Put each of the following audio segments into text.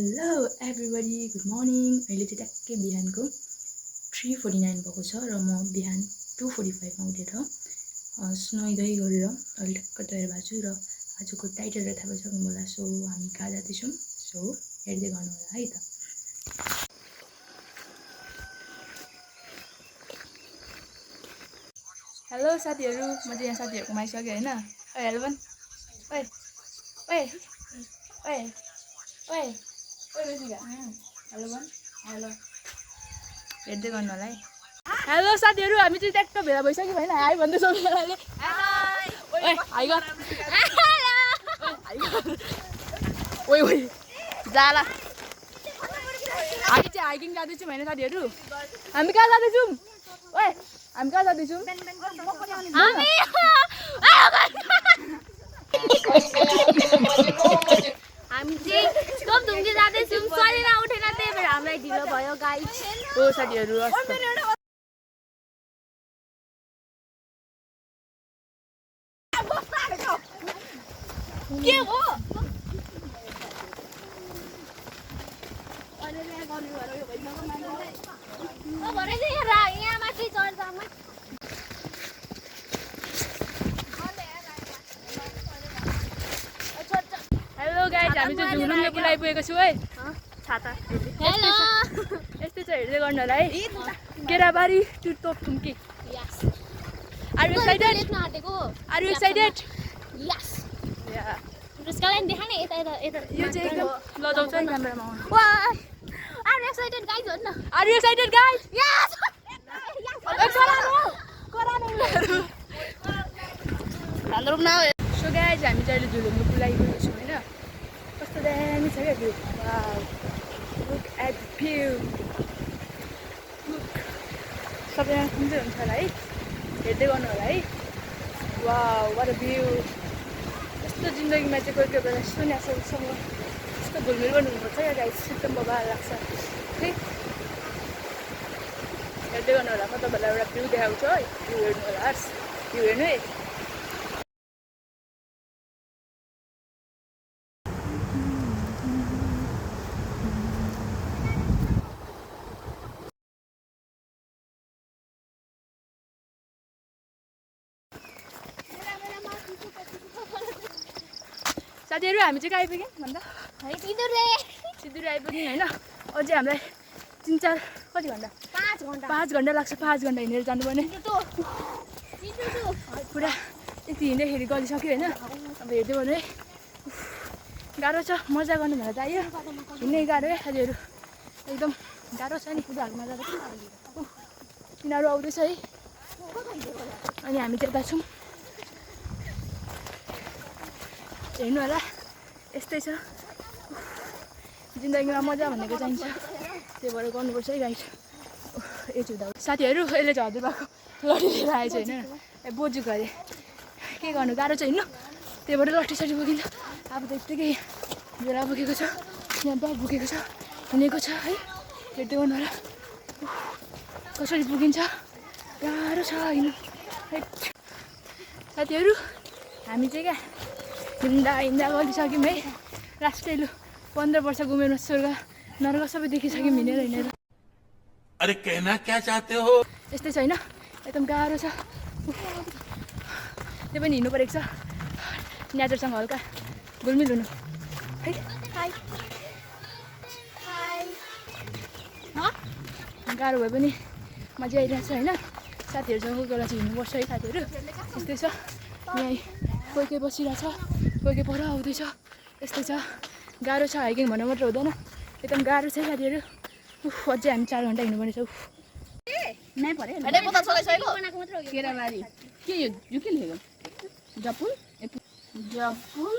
Hello everybody good morning. अहिले चाहिँ ट्याक्कै बिहानको 3:49 भएको छ र म बिहान 2:45 मा उठेर नुहाइधुवाइ गरेर अहिले टक्क तयार भएको छु र आजको टाइटल थाहा भइसक्नु होला। सो हामी कहाँ जाँदैछौँ, सो हेर्दै गर्नु होला है त। हेलो साथीहरू, म चाहिँ यहाँ साथीहरूको आइसकेँ होइन। ओए हेलो भन्, ओए ओए ओए ओए ओए बेसिका हेलो भन्, हेलो हेर्दै गर्नु होला है। हेलो साथीहरू, हामी चाहिँ ट्याक्क भेला भइसक्यो होइन। हाई भन्दै सबैजनाले ओए हाई गर, ओइ ओइ जाला। हामी चाहिँ हाइकिङ जाँदैछौँ होइन साथीहरू। हामी कहाँ जाँदैछौँ? ओए हामी कहाँ जाँदैछौँ? हामी चाहिँ टोपढुङ्गे जाँदैछौँ। शरीर उठेन, त्यही भएर हामीलाई ढिलो भयो गाइस। हो साथीहरू, के हो? यहाँ माथि चढ्दामा हेलो गाइज, हामी चाहिँ झुलुङले पुऱ्याइपुगेको छु है। छाता हेलो यस्तै छ, हेर्दै गर्नु होला है। Kerabari to Topthumki. Yes are you excited? लेख्न आँटेको। Are you excited? यस या उसका लागि देखाने यता यता यता यो चाहिँ एकदम लजाउँछ है क्यामेरामा। वाह आर यु एक्साइटेड गाइस हो न? Are you excited guys? Yes so guys, हामी चाहिँ अहिले झुलुङले पुऱ्याइपुगेको छौँ होइन। कस्तो दामी छ क्या view. Wow, look at view. Look, सबैजना कुन चाहिँ हुन्छ होला है, हेर्दै गर्नु होला है। Wow, what a view. यस्तो जिन्दगीमा चाहिँ कोही कोही बेला सुन्यासँग यस्तो घुलमिल गर्नु हुनुपर्छ क्या गाइज, एकदम बबाल लाग्छ है। हेर्दै गर्नु होला, म तपाईँलाई एउटा भ्यू देखाउँछु है। भ्यू हेर्नु होला, हस् भ्यू हेर्नु है। साथीहरू, हामी चाहिँ कहाँ आइपुग्यौँ भन्दा है तिनीहरुले सिधै आइपुग्यौँ होइन। अझै हामीलाई 3-4 कति घन्टा, 5 घन्टा लाग्छ। 5 घन्टा हिँडेर जानुपर्ने पुरा। यति हिँड्दाखेरि गलिसक्यो होइन। अब हेर्दै गर्नु है, गाह्रो छ। मजा गर्नु भनेर त आयो, हिँड्नै गाह्रो है साथीहरू, एकदम गाह्रो छ नि। तिनीहरू आउँदैछ है अनि हामी चाहिँ यता छौँ। हेर्नु होला, यस्तै छ जिन्दगीमा। मजा भनेको चाहिन्छ, त्यही भएर गर्नुपर्छ है गाइड। एज हुँदा साथीहरू, यसले चाहिँ हजुर भएको लट्ठी लिएर आएछ होइन। ए बोजू गरे के गर्नु, गाह्रो छ हिँड्नु, त्यही भएर लट्ठीसट्ठी बोकिन्छ। अब त यत्तिकै झोला बोकेको छ, यहाँ ब्याग बोकेको छ, हिँडेको छ है। हेर्दै गर्नु होला कसरी पुगिन्छ, गाह्रो छ हिँड्नु है साथीहरू। हामी चाहिँ क्या हिँड्दा हिँड्दा गलिसक्यौँ है। लास्टै लु 15 वर्षको उमेरमा स्वर्ग नर्क सबै देखिसक्यौँ हिँडेर हिँडेर। अरे कहना क्या चाहते हो? यस्तै छैन, एकदम गाह्रो छ। त्यो पनि हिँड्नु परेको छ नेचरसँग हल्का घुलमिल हुनु है। गाह्रो भए पनि मजा आइरहेको छ होइन। साथीहरूसँग कोही बेला चाहिँ हिँड्नुपर्छ है साथीहरू। यस्तै छ, यहीँ कोही कोही बसिरहेछ, कोही कोही पर आउँदैछ। यस्तै छ, गाह्रो छ। हाइकिङ भन्नु मात्र हुँदैन, एकदम गाह्रो छ साथीहरू। अझै हामी 4 घन्टा हिँड्नुपर्ने छ। केराबारी के यो के लेखेको? जपुल जपुल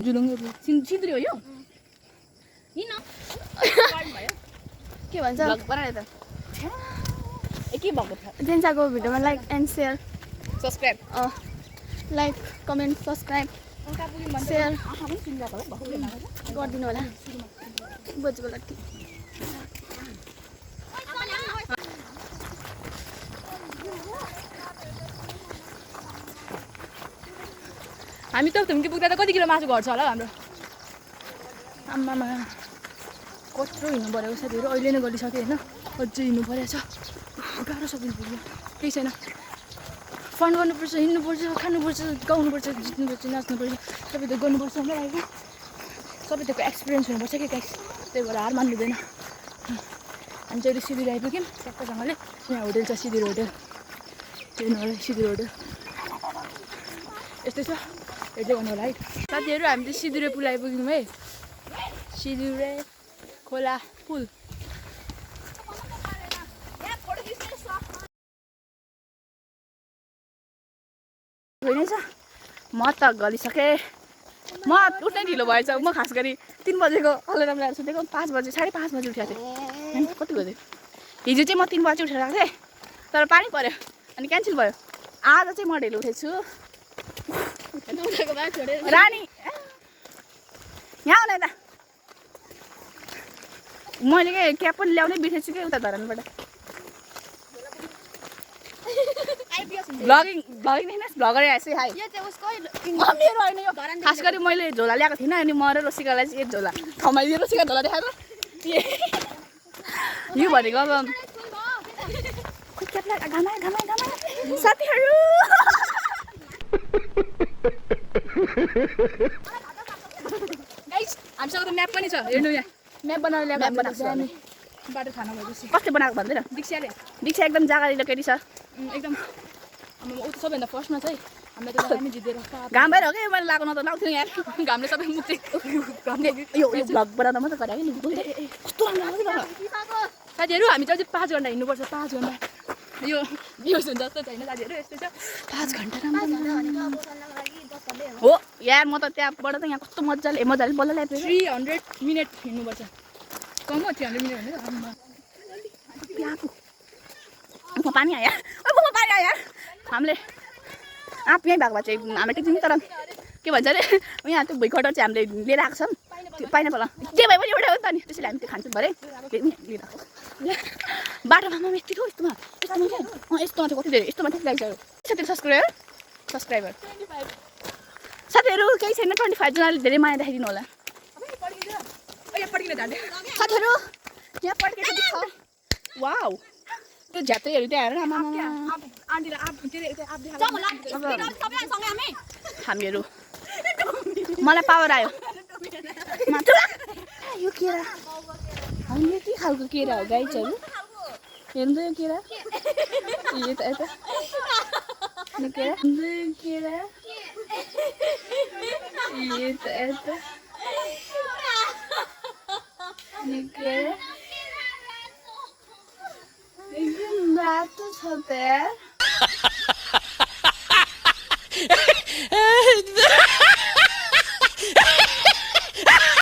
झुलुङ सिन्धुली हो यो? के भन्छ के भएको छ? जेन्साको भिडियोमा like and share, subscribe like comment subscribe share गरिदिनु होला। बोजूको लट्ठी हामी त धुम्की पुग्दा त कति किलो मासु घट्छ होला हाम्रो? आम्मामा कत्रो हिँड्नु परेको साथीहरू अहिले नै गलिसक्यो होइन अझै हिँड्नु परेको छ गाह्रो छ पुग्नु केही छैन फन गर्नुपर्छ हिँड्नुपर्छ खानुपर्छ गाउनुपर्छ जित्नुपर्छ नाच्नुपर्छ सबै थोक गर्नुपर्छ मलाई होइन सबै थोकको एक्सपिरियन्स हुनुपर्छ कि गाइस त्यही भएर हार मान्नुहुँदैन हामी चाहिँ अहिले सिदिर आइपुग्यौँ ट्याक्कसँगले यहाँ होटेल छ सिदिर होटेल हेर्नु होला सिदिर होटेल यस्तै छ हेर्दै गर्नु होला है साथीहरू हामी चाहिँ सिदिरे पुल आइपुग्यौँ है सिदिरे खोला पुल होइन म त गलिसकेँ म उठ्नै ढिलो भएछ म खास गरी 3 बजेको अलार्म लगाएर सुतेको 5 बजे 5:30 बजे उठेको थिएँ कति बजे हिजो चाहिँ म 3 बजे उठेर आएको थिएँ तर पानी पऱ्यो अनि क्यान्सल भयो आज चाहिँ म ढिलो उठेछु रानी यहाँ आउन यता मैले के क्याब पनि ल्याउनै बिर्सेछु कि उता धरानबाट भ्लगिङ हेर्नुहोस् भ्लगर आएछु हाई मेरो होइन यो खास गरी मैले झोला ल्याएको थिइनँ अनि म र रोसिकालाई चाहिँ 1 झोला थमाइदियो रोसिका झोला देखाएर यो भनेको अब साथीहरू हामीसँग त म्याप पनि छ हेर्नु यहाँ म्याप बनाएर ल्याएको बाटो खाना भएपछि कसले बनाएको भन्दैन दीक्षा एकदम जाँगारिलो केटी छ एकदम ऊ त सबैभन्दा फर्स्टमा चाहिँ हामीले त दामी जितेर घाम भएर हो कि मैले लगाउन त लाउँथ्यो यार घामले सबै मुक्ति घामले यो भ्लग बनाउँदा मात्रै गरे नि कस्तो राम्रो लाग्यो साथीहरू हामी चाहिँ 5 घन्टा हिँड्नुपर्छ 5 घन्टा यो भ्युज हुन्छ जस्तो छैन साथीहरू यस्तै छ 5 घन्टा हो यार म त त्यहाँबाट त यहाँ कस्तो मजाले बल्ल ल्याएको 300 मिनट हिँड्नुपर्छ कम हो 300 मिनट भन्दा पानी आयो हामीले आँप यहीँ भएको भए चाहिँ हामीले टिप्छौँ तर के भन्छ अरे यहाँ त्यो भुइँकटर चाहिँ हामीले लिएर आएको छौँ त्यो पाइनएप्पल जे भए पनि एउटा हो नि त नि त्यसैले हामी त्यो खान्छौँ भरे लिएर आएको बाटोमा म यतिको यस्तोमा यस्तोमा चाहिँ कति धेरै यस्तोमा चाहिँ लाग्छ साथीहरू सब्सक्राइबर साथीहरू केही छैन 25 जनाले धेरै माया देखाइदिनु होला साथीहरू यहाँ पड्केको छ वाउ त्यो झ्यात्रैहरू त्यहाँ हेरेर हामीहरू मलाई पावर आयो यो केरा होइन के खालको केरा हो गाइजहरू हेर्नु त यो केरा यता यता केरा केरा यता यता केरा एकदम रातो छ त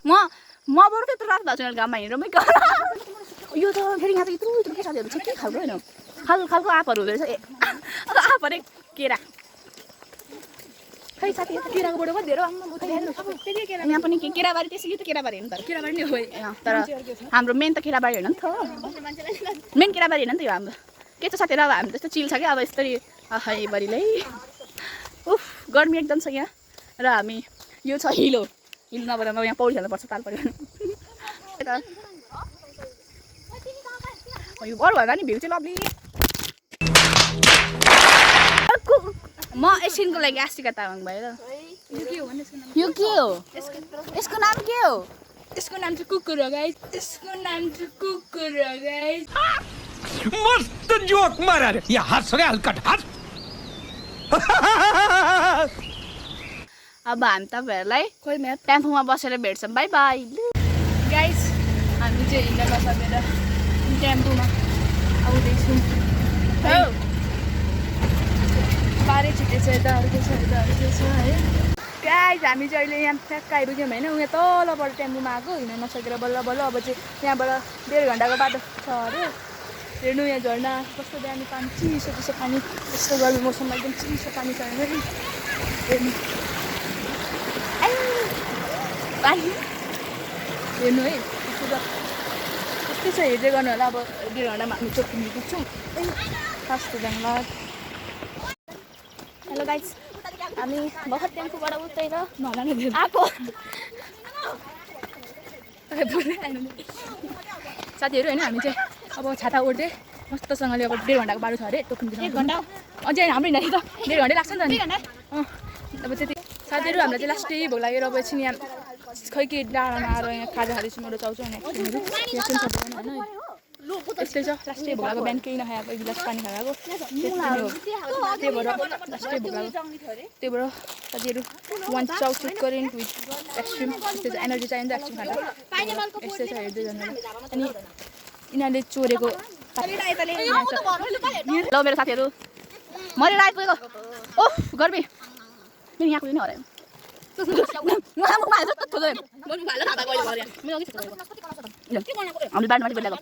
म बरु त्यत्रो रातो भएको छु घाममा हिँडेर यो त फेरि यहाँ त यत्रो के साथीहरू छ के खालको होइन खालको आँपहरू हुँदो रहेछ आँप अरे केरा खै साथी यता केराको बोटो धेरै यहाँ पनि केराबारी त्यसै यो त केराबारी हेर्नु तर केराबारी नै हो तर हाम्रो मेन त केराबारी होइन नि त मेन केराबारी होइन नि त यो हाम्रो के छ साथीहरू अब हामी त्यस्तो चिल छ कि अब यस्तरी बरीलै उफ गर्मी एकदम छ यहाँ र हामी यो छ हिल नभएर यहाँ पौडी खेल्नुपर्छ ताल पऱ्यो यो बरु भएन नि भ्यू चाहिँ लभली म एकछिनको लागि आस्तिका तामाङ भएर यो के हो यसको नाम के हो यसको नाम चाहिँ कुकुर हो गाइस यसको नाम चाहिँ कुकुर हो गाइस मस्त जोक मारा रे या हंस रे हल्कट हंस अब हामी तपाईहरुलाई खोइ म्याप टेम्पोमा बसेर भेट्छौँ बाइ बाइ गाइस हामी चाहिँ हिँड्न नसकेर टेम्पोमा आउँदैछौँ हो बारे छिटे छ यता अर्को छ है गाइस हामी चाहिँ अहिले यहाँ ठ्याक्क आइपुग्यौँ होइन उहाँ तलबाट टेम्पोमा आएको हिँड्न नसकेर बल्ल बल्ल अब चाहिँ त्यहाँबाट 1.5 घन्टाको बाटो छ अरे हेर्नु यहाँ झर्ना कस्तो दामी पानी चिसो पानी यस्तो गर्मी मौसममा एकदम चिसो पानी छ हेर्नु पानी हेर्नु है कस्तो छ हेर्दै गर्नु होला अब 1.5 घन्टामा हामी चोकपुग्नु पुग्छौँ कस्तो धन्यवाद हेलो गाइस हामी भर्खर टेम्पोबाट उत्रेर आएको साथीहरू होइन हामी चाहिँ अब छाता ओढ्दै मस्तसँगले अब 1.5 घन्टाको बाटो छ अरे टोकनदेखि 1 घन्टा अझै हाम्रो हिँड्दा त 1.5 घन्टा लाग्छ नि त अब त्यति साथीहरू हामीलाई चाहिँ लास्टै भोक लागेर अब एकछिन यहाँ खै के डाँडामा आएर यहाँ खाजा खाँदैछु मेरो चाउचाउ होइन यस्तै छ लास्टै भोक लागेको बिहान केही नखाएको 1 गिलास पानी खाएको त्यही भएर लास्टै भोक लागेको त्यही भएर साथीहरू 1 चाउ चिकन विथ एक्सट्रिम यस्तै छ एनर्जी चाहिन्छ एक्सट्रिम खाँदा यस्तै छ हेर्दै जानु अनि यिनीहरूले चोरेको ल मेरो साथीहरू मरेर आइपुगेको ओह गर्मी मेरो यहाँको नि हरायो हामीले बाटोमाथि बेलाएको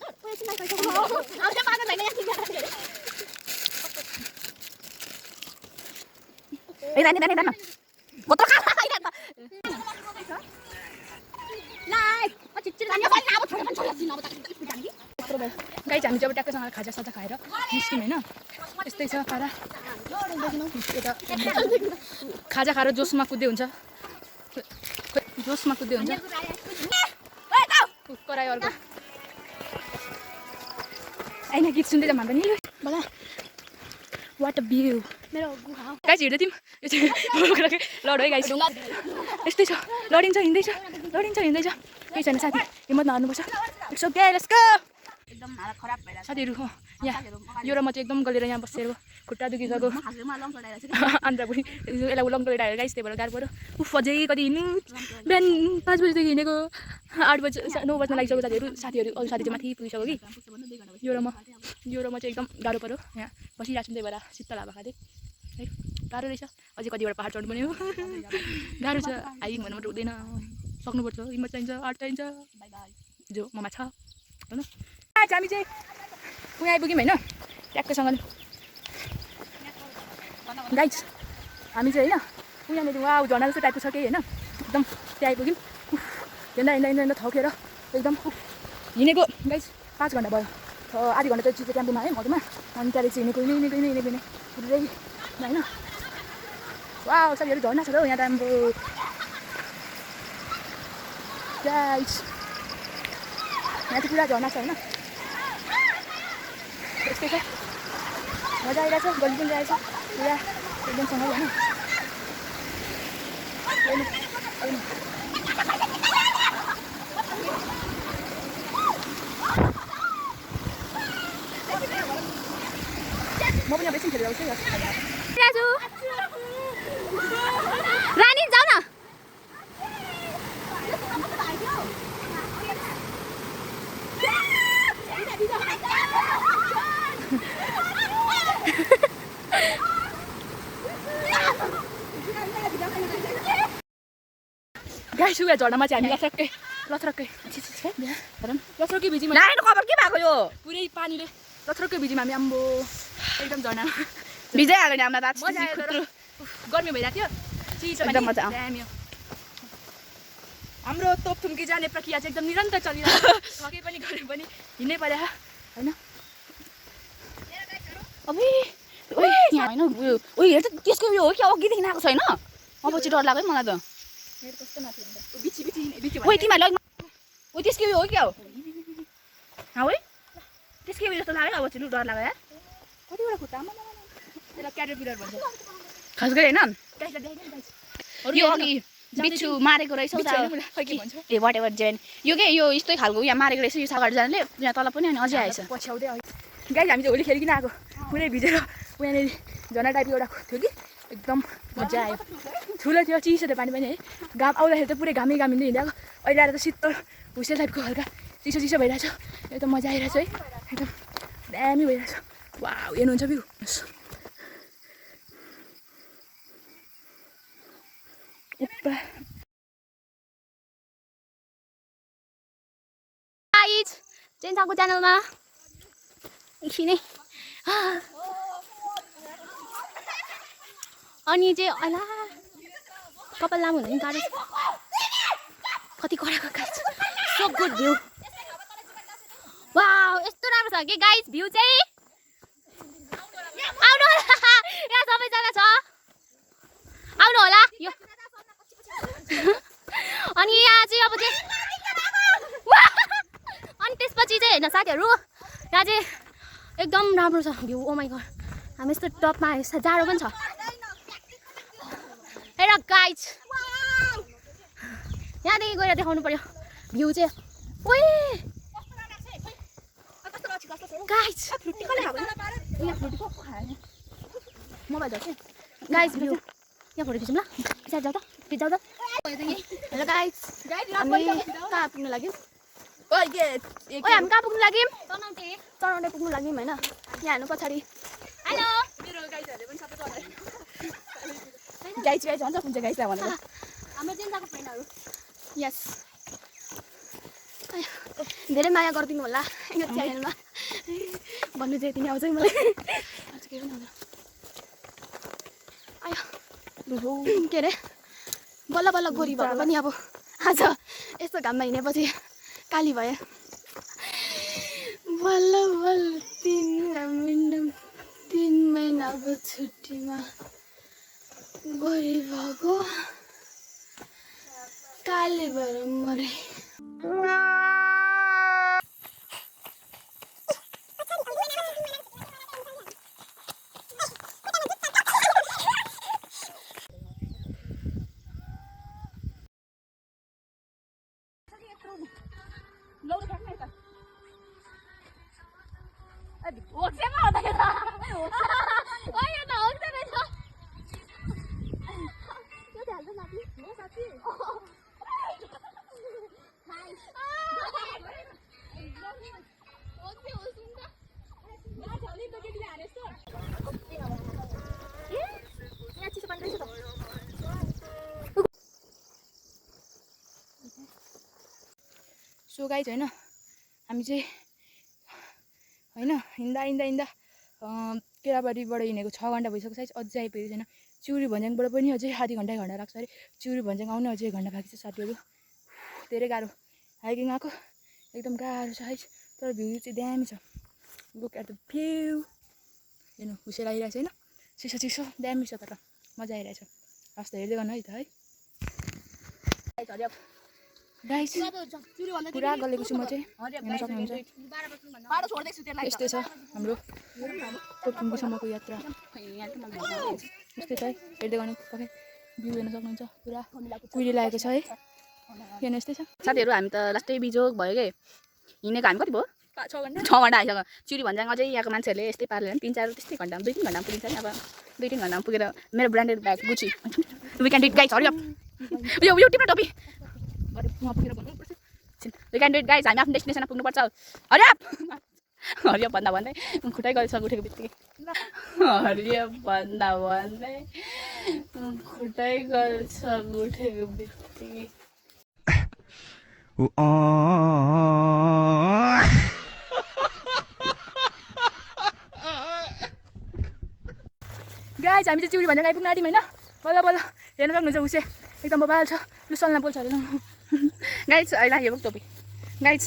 गाई हामी जब ट्याक्कसँग खाजा साजा खाएर निस्क्यौँ होइन यस्तै छ पारा यता खाजा खाएर जोसमा कुद्दै हुन्छ करायो अर्को आइन गीत सुन्दै जाऊँ नि बला वाट अ भ्यू गाइस हिँड्दै थियौँ लड है गाइस यस्तै छ लडिन्छ हिँड्दैछ केही छैन साथी हिम्मत नहार्नुपर्छ इट्स ओके लेट्स गो एकदम हालत खराब भइरहेछ साथीहरू यहाँ यो र म चाहिँ एकदम गलेर यहाँ बसेर खुट्टा दुखिसक्यो अन्त यसलाई लङ टोइडाहरू गाइस त्यही भएर गाह्रो पऱ्यो उफ अझै कति हिँड्नु बिहान 5 बजीदेखि हिँडेको 8 बजी 9 बज्न लागिसक्यो साथीहरू अरू साथी चाहिँ माथि पुगिसक्यो कि यो र म चाहिँ एकदम गाह्रो पऱ्यो यहाँ बसिरहेको छु त्यही भएर शीतल हावा खाँदै है गाह्रो रहेछ अझै कतिवटा पाहाड चढ्नु पनि हो गाह्रो छ हाइकिङ भन्नु मात्रै हुँदैन सक्नुपर्छ हिम्मत चाहिन्छ आर्ट चाहिन्छ जो ममा छ होइन आज हामी चाहिँ उहाँ आइपुग्यौँ होइन ट्याक्कसँगले गाइस हामी चाहिँ होइन उहाँनिर उहाँ झर्ना जस्तो टाइपको छ कि होइन एकदम त्यहाँ आइपुग्यौँ हिँड्दा थकेर एकदम हिँडेको गाइस 5 घन्टा भयो आधी घन्टा चाहिँ टेम्पोमा है मधुमा अनि त्यहाँदेखि हिँडेको पुरै होइन वा साथीहरू झर्ना छ र यहाँ राम्रो गाइस यहाँ चाहिँ पुरा झर्ना छ होइन यस्तै छ मजा आइरहेछ गली पनि रहेछ पुरा एकदमसँगै होइन म पनि अब एकछिन खेलेर आउँछु रानी जाऊ न गाइस उयो झर्नामा चाहिँ हामी लथरक्कै बिचमा खबर के भएको यो पुरै पानीले लथरक्कै बिचमा हामी आम्बो एकदम झर्नामा भिजाइहाल्यो नि हामीलाई रात मजा आयो तर गर्मी भइरहेको थियो चिसो एकदम मजा आयो हाम्रो तोप थुम्की जाने प्रक्रिया चाहिँ एकदम निरन्तर चलिरहेको थके पनि गरे पनि हिँड्नै पर्यो होइन अबे ओइ यहाँ हैन ओइ हेर त त्यसको यो हो कि अघिदेखि आएको छैन अब चाहिँ डर लाग्यो मलाई त मेरो कस्तो माथि हुन्छ बिची ओइ तिमीलाई ओइ त्यसको यो हो क्या हो ओइ त्यसको यो जस्तो लाग्यो अब चाहिँ डर लाग्यो यार कतिवटा खुट्टामा त्यसलाई क्याटरपिलर भन्छ खास गरी हैन गाइसलाई देखाइ गाइस यो अघि बिच्छू मारेको रहेछ के भन्छ ए वाट एभर जेन यो के यो यस्तै खालको यहाँ मारेको रहेछ यो सागाड जानले यहाँ तल पनि अनि अझै आएछ पछ्याउँदै आयो गाइस हामी चाहिँ होली खेलिकन आएको पुरै भिजेर उहाँनिर झर्ना टाइप एउटा थियो कि एकदम मजा आयो ठुलो थियो चिसो थियो पानी पनि है घाम आउँदाखेरि त पुरै घामै हिँड्दै हिँडेको अहिले आएर त शीतल हुसेल टाइपको हल्का चिसो भइरहेछ एकदम मजा आइरहेछ है एकदम दामी भइरहेछ वाउ हेर्नुहुन्छ भ्यू गाइज चेन्जाको च्यानलमा एकछिनै अनि चाहिँ अहिले कपाल लामो हुनु नि गाह्रो कति कराएको guys so good view wow यस्तो राम्रो छ कि गाइज भ्यू चाहिँ आउनु यहाँ सबैजना छ आउनु होला यो अनि यहाँ चाहिँ अब चाहिँ होइन साथीहरू, यहाँ चाहिँ एकदम राम्रो छ भ्यू। ओ माई गड, हामी यस्तो टपमा आएछ, जाडो पनि छ। हेर गाइज, यहाँदेखि गएर देखाउनु पर्यो भ्यू चाहिँ। ओए गाइज, मोबाइल जाऊ गाइज, भ्यू यहाँ फोटो खिचौँ ल। पछाडि जाऊ त, फिट जाऊ त। हेलो गाइज, हामी कहाँ पुग्नु लाग्यौँ? ओए हामी कहाँ पुग्नु लाग्यौँ? चढाउने पुग्नु लाग्यौँ होइन। यहाँ हेर्नु पछाडि। हेलो गाइज भन्छ कुन चाहिँ गाइजलाई भनेर। हाम्रो जेन्जाको फ्रेन्डहरू। यस, धेरै माया गरिदिनु होला यो च्यानलमा। भन्नु चाहिँ यति नै आउँछ कि मलाई। केही पनि आउँदैन। आयो के अरे, बल्ल बल्ल गोरी भएर पनि अब आज यस्तो घाममा हिँडेपछि काली भए। बल्ल बल्ल 3 महिनाको छुट्टीमा गोरी भएको काली भएर मरे। सो गाइज होइन, हामी चाहिँ होइन हिँड्दा केराबारीबाट हिँडेको 6 घन्टा भइसक्यो सायद, अझै आइपुगेको छैन। चिउरी भन्ज्याङबाट पनि अझै आधी घन्टा लाग्छ अरे। चिउरी भन्ज्याङ आउनु अझै 1 घन्टा बाँकी छ साथीहरू। धेरै गाह्रो हाइकिङ आएको, एकदम गाह्रो छ है। तर भ्यू चाहिँ दामी छ। Look at the view. हेर्नु हुसेर आइरहेको छ होइन, चिसो चिसो दामी छ। तर मजा आइरहेछ। हस् त हेर्दै गर्नु है त है। गाइस पुरा गलेको छु म चाहिँ, हेर्न सक्नुहुन्छ। यस्तै छ हाम्रो टोपथुङ्गीसम्मको यात्रा। यस्तै छ है, हेर्दै गर्नु तपाईँ। भ्यू हेर्न सक्नुहुन्छ, पुरा कुहिरी लागेको छ है। हेर्नु यस्तै छ साथीहरू। हामी त लास्टै बिजोग भयो कि हिँडेको। हामी कति भयो? 6 घन्टा आइसक्यो। चिउरी भन्ज्याङ अझै यहाँको मान्छेहरूले यस्तै पाराले 3-4 त्यस्तै घन्टा 2-3 घन्टामा पुगिन्छ नि। अब 2-3 घन्टामा पुगेर मेरो branded bag Gucci we can do it guys. Hurry up, यो टिप्रो टोपी वहाँ पुगेर भन्नुपर्छ। We can do it guys. हामी आफ्नो डेस्टिनेसनमा पुग्नुपर्छ। हरि अप भन्दा भन्दै खुट्टै गल्छ उठेको बित्तिकै। हरि अप भन्दा भन्दै खुट्टै गल्छ उठेको बित्तिकै। गाइज हामी चाहिँ चिउरी भन्ज्याङ आइपुग्न आँट्यौँ होइन। बल्ल बल्ल हेर्न सक्नुहुन्छ, उसे एकदम बबाल छ। लु सल्लाह बोल्छ अरे। गाइज अहिले यो टोपी गाइज,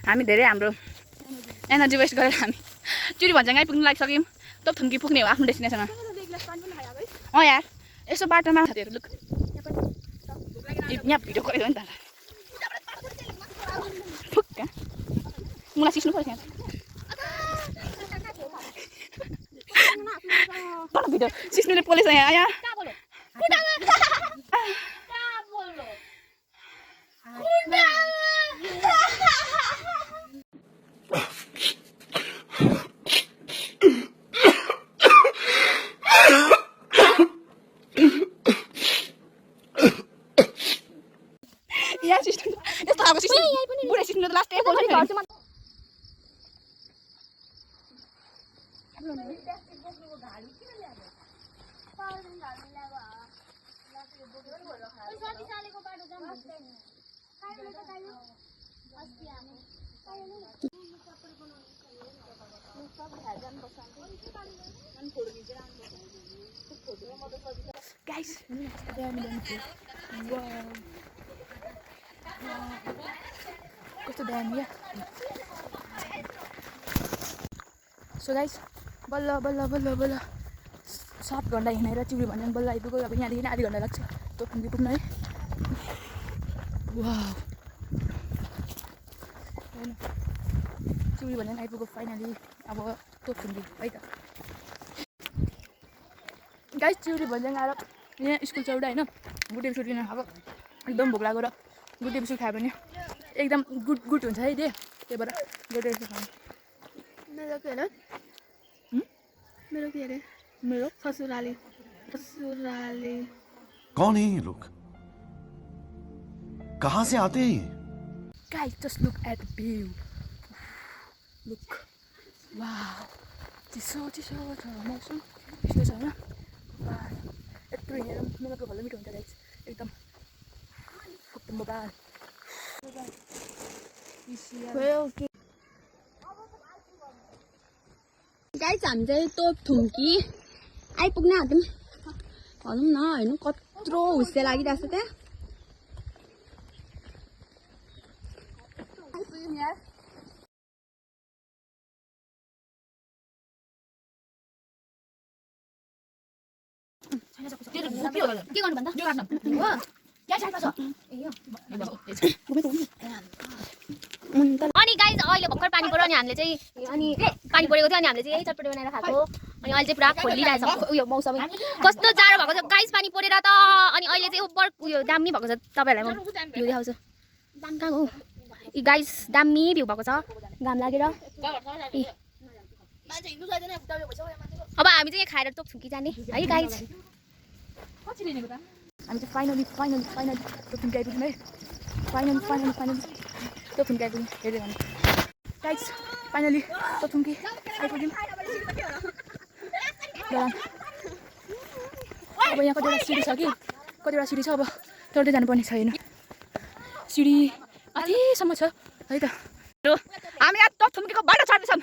हामी धेरै हाम्रो एनर्जी वेस्ट गरेर हामी चिउरी भन्ज्याङ आइपुग्नु लागिसक्यौँ। तोपथुङ्गी पुग्ने हो आफ्नो डेस्टिनेसनमा। यार यसो बाटोमा साथीहरू लुक यहाँ भिडियो गरेको नि त। फुक्का मलाई सिस्नु पऱ्यो त्यहाँ भिडियो सिस्नुले पोलेछ यहाँ। यहाँ सिस्नु यस्तो खालको सिस्नु बुढे सिस्नु त लास्ट बोल्छ नि। गाइस कस्तो दामी या। सो गाइस बल्ल बल्ल बल्ल बल्ल 7 घन्टा हिँडेर चिउरी भन्ज्याङ बल्ल आइपुग्यो। अब यहाँदेखि आधी घन्टा लाग्छ तोपथुङ्गी पुग्न है। वाउ चिउरी भन्ज्याङ आइपुग्यो फाइनली। अब तोपथुङ्गी है त गाइस। चिउरी भन्ज्याङ आएर यहाँ स्कुल छ एउटा होइन, गुटे बिस्कुट किनेर खाएको। एकदम भोक लाग्यो र गुटे बिस्कुट खायो भने एकदम गुड हुन्छ है त्यही भएर गुटे बिस्कुट खानु। मेरो के अरे मेरो के अरे मेरो ससुराली कौन है ये लोग, कहाँ से आते हैं ये? Guys, just look at the view. Look. Wow. चिसो छ मौसम यस्तो छ होइन। यत्रो हिँडेर मेरो भलो मिठो हुन्छ गाइस एकदम फुट्नु मोबाइल। गाइस हामी चाहिँ तोपथुङ्गी आइपुग्न आँट्यौँ भनौँ न होइन। कत्रो हुस्से लागिरहेको छ त्यहाँ। के गर्नु भन्दा यो काट्नु हो क्या साइडमा छ अनि गाइस अहिले भर्खर पानी पऱ्यो अनि हामीले चाहिँ अनि पानी परेको थियो अनि हामीले चाहिँ यही चटपटी बनाएर खाएको। अनि अहिले चाहिँ पुरा खोलिरहेछ उयो मौसम कस्तो जाडो भएको छ गाइस पानी परेर त। अनि अहिले चाहिँ ओभर उयो दामी भएको छ। तपाईँहरूलाई म भ्यू देखाउँछु। कहाँ हो यी गाइस दामी भ्यू भएको छ घाम लागेर। अब हामी चाहिँ खाएर तोपथुङ्गी जाने है गाइस। हामी चाहिँ फाइनली तोपथुङ्गी आइपुग्यौँ है। फाइनली तोपथुङ्गी आइपुग्यौँ। हेऱ्यो भने गाइस फाइनली तोपथुङ्गी आइपुग्यौँ। अब यहाँ कतिवटा सिडी छ कि कतिवटा सिडी छ। अब चढ्दै जानुपर्ने छ हेर्नु सिडी अझैसम्म छ है त। हामी यहाँ तोपथुङ्गीको बाटो चढ्दैछौँ।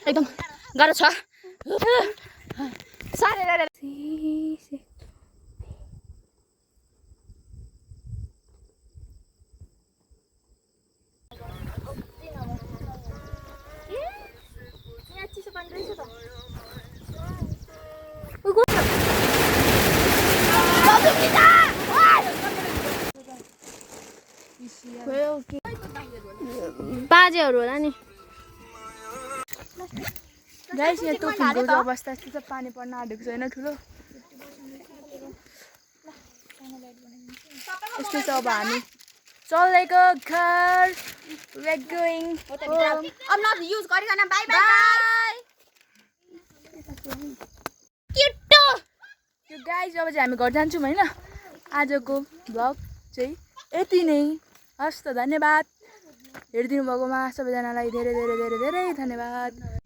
एकदम गाह्रो छ। बाजेहरू होला नि गाइस। यहाँ तोपथुङ्गीको अवस्था यस्तो छ पानी पर्न आँटेको छ होइन ठुलो यस्तो छ। अब हामी चलेको घर we're going home. अब न युज गरिकन bye bye Kyoto. Yo guys अब चाहिँ हामी घर जान्छौँ होइन। आजको भ्लग चाहिँ यति नै। हस् त धन्यवाद हेरिदिनु भएकोमा सबैजनालाई धेरै धेरै धेरै धेरै धन्यवाद।